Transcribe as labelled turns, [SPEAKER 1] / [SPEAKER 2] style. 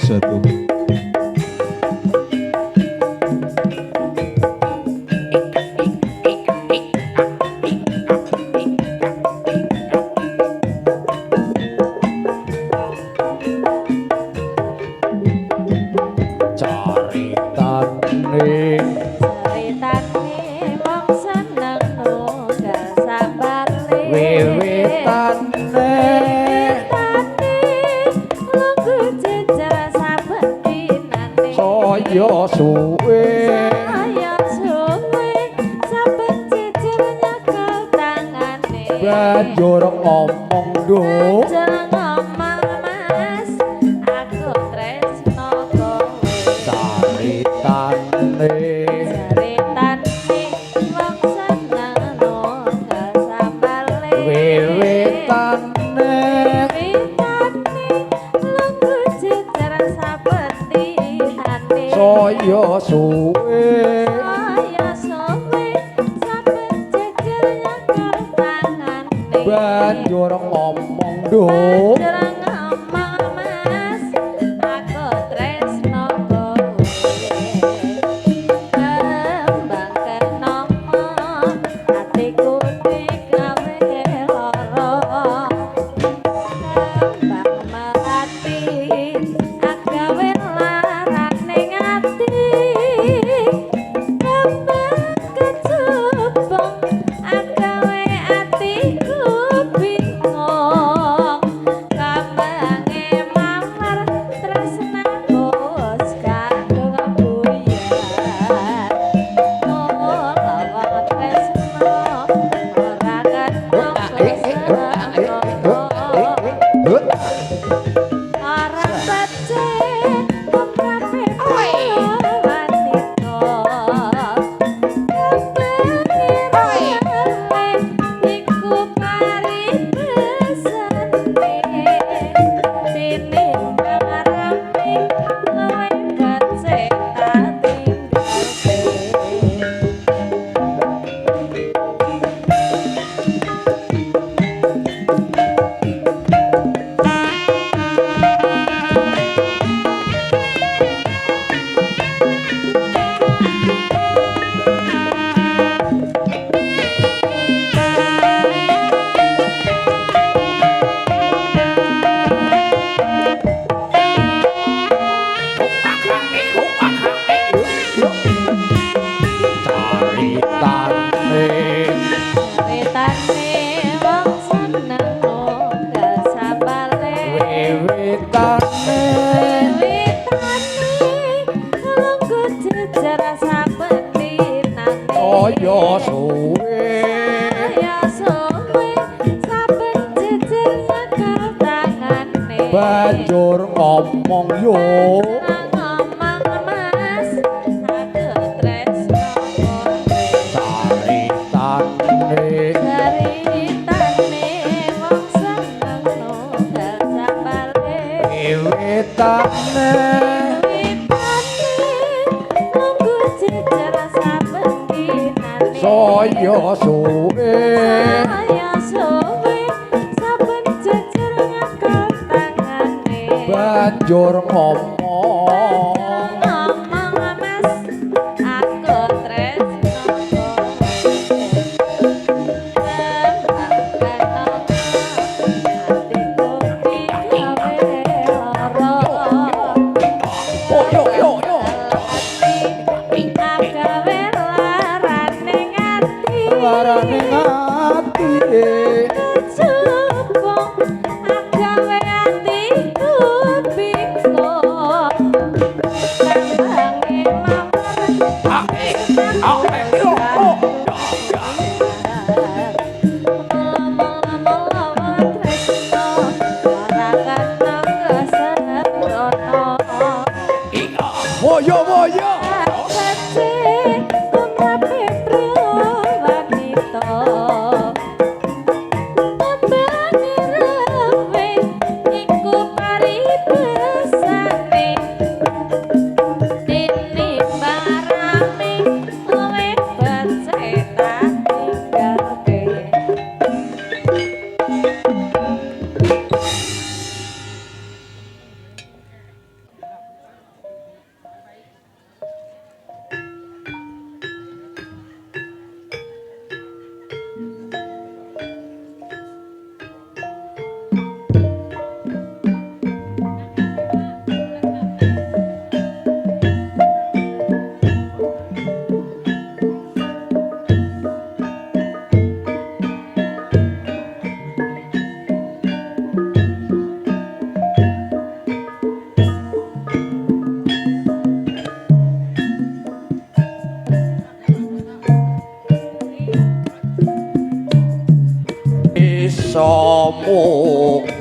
[SPEAKER 1] Satu.
[SPEAKER 2] Caritane
[SPEAKER 3] Caritane wong seneng nunggal sabale.
[SPEAKER 2] Wiwitane
[SPEAKER 3] Wiwitane lungguh jejer saben dinane.
[SPEAKER 2] Saya suwe.
[SPEAKER 3] Saya suwe saben jejer nyekel tangane.
[SPEAKER 2] Banjur ngomong nduk.
[SPEAKER 3] Banjur ngomong Mas, aku tresno kowe.
[SPEAKER 2] Caritane.
[SPEAKER 3] Caritane wong seneng nunggal sambale.
[SPEAKER 2] Wiwitane.
[SPEAKER 3] Wiwitane lungguh jejer saben dinane.
[SPEAKER 2] Saya suwe.
[SPEAKER 3] Saya suwe saben jejer nyekel tangane.
[SPEAKER 2] Banjur ngomong nduk.
[SPEAKER 3] Banjur ngomong Mas, aku tresno kowe. Kembang kenama atiku digawe lara. Kembang melati agawe larane ati. Kembang kecubung agawe atiku bingung. Kambange mawar tresnaku wis kadung buyar. Mula wong tresno ora kena sembrono. Ora becik tumrape para wanita. Kembang iku paribesane. Tinimbang rame luwih becik tak tinggalke.
[SPEAKER 2] Caritane.
[SPEAKER 3] Caritane wong seneng nunggal sambale.
[SPEAKER 2] Wiwitane.
[SPEAKER 3] Wiwitane lungguh jejer saben dinane.
[SPEAKER 2] Saya suwe.
[SPEAKER 3] Saya suwe saben jejer nyekel tangane.
[SPEAKER 2] Banjur ngomong yo.
[SPEAKER 3] Ngomong Mas, aku tresno kowe.
[SPEAKER 2] Caritane.
[SPEAKER 3] Caritane wong seneng nunggal sambale.
[SPEAKER 2] Wiwitane.
[SPEAKER 3] Wiwitane lungguh jejer saben dinane.
[SPEAKER 2] Saya suwe.
[SPEAKER 3] Saya suwe saben jejer nyekel tangane.
[SPEAKER 2] Banjur ngomong.
[SPEAKER 3] Ngomong Mas, aku tresno kowe. Kembang kenanga atiku digawe lara.
[SPEAKER 2] Oh yo yo yo.
[SPEAKER 3] Agawe larane ati.
[SPEAKER 2] Larane ati.
[SPEAKER 3] Kecubung agawe atiku bingung. Kambange mawar mula-mula wong tresno ora kena kesembrono.
[SPEAKER 2] Moyo moyo.
[SPEAKER 3] Becik tumrape priya wanita. Tembang
[SPEAKER 2] Desa Mukti.